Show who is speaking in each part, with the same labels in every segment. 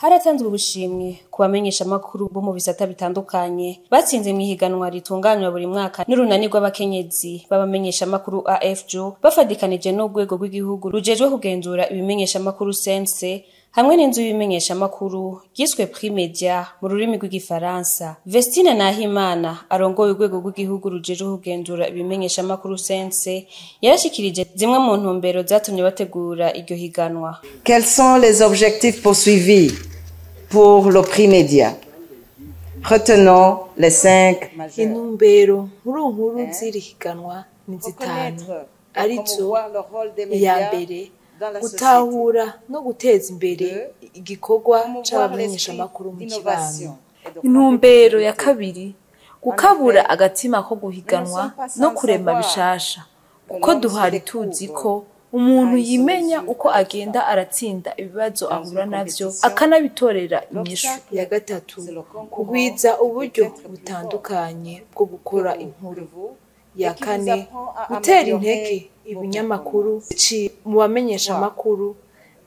Speaker 1: Haratanzwe ubushimwe ku bamenyeshamakuru bo mu bisata bitandukanye batsinze mw'ihiganwa ritunganywa buri mwaka n'urunani rw'abakenyezi b'abamenyeshamakuru AFJO, bafadikanije n'urwego rw'igihugu rujejwe kugenzura ibimenyeshamakuru CNC, hamwe n'inzu y'ibimenyeshamakuru ryiswe Prix Media mu rurimi rw'igifaransa. Vestine Nahimana, arongoye urwego rw'igihugu rujejwe kugenzura ibimenyeshamakuru CNC, yarashikirije zimwe mu ntumbero zatumye bategura iryo higanwa.
Speaker 2: Quels sont les objectifs poursuivis pour le prix Média? Retenons les cinq majeurs.
Speaker 3: Intumbero nkuru nkuru z'iri higanwa ni zitanu, arizo: iya mbere, gutahura no guteza imbere igikorwa c'abamenyeshamakuru mu kibano.
Speaker 4: Intumbero ya kabiri, gukabura agatima ko guhiganwa no kurema bishasha, kuko duhari tuzi ko umuntu yimenya uko agenda aratsinda ibibazo ahura navyo, akanabitorera inyishu.
Speaker 3: Iya gatatu, kugwiza uburyo butandukanye bwo gukora inkuru. Iya kane, gutera intege ibinyamakuru biciye mu bamenyeshamakuru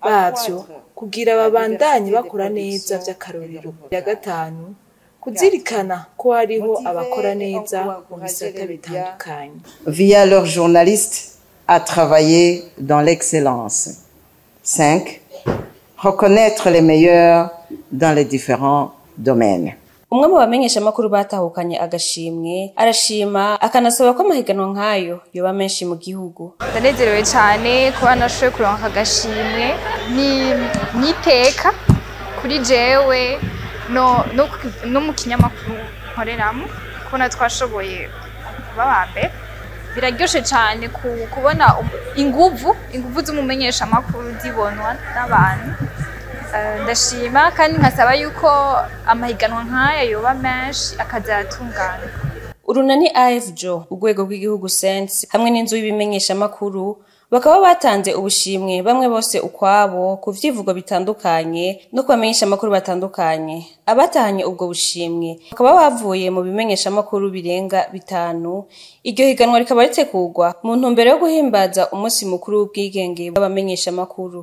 Speaker 3: bavyo kugira babandanye bakora neza vy'akarorero. Iya gatanu, kuzirikana ko hariho abakora neza mu bisata bitandukanye.
Speaker 2: Via leurs journalistes à travailler dans l'excellence. 5. Reconnaître les meilleurs dans les différents domaines.
Speaker 1: Umwe mu bamenyeshamakuru batahukanye agashimwe arashima, akanasaba ko amahiganwa nk'ayo yoba menshi mu gihugu.
Speaker 5: Ndanezerewe cyane kuba nashoboye kuronka agashimwe. Ni niteka kuri jewe no mu kinyamakuru nkoreramo kubona twashoboye kuba ba mbere. Biraryoshe cyane kubona inguvu z'umumenyeshamakuru zibonwa n'abantu. Ndashima kandi nkasaba yuko amahiganwa nk'aya yoba menshi, akazaratungana.
Speaker 1: Urunani AFJO, urwego rw'igihugu CNC, hamwe n'inzu y'ibimenyeshamakuru bakaba batanze ubushimwe bamwe bose ukwabo ku vyivugo bitandukanye no ku bamenyeshamakuru batandukanye. Abatahanye ubwo bushimwe bakaba bavuye mu bimenyeshamakuru birenga bitanu. Iryo higanwa rikaba ritegurwa mu ntumbero yo guhimbaza umunsi mukuru w'ubwigenge bw'abamenyeshamakuru.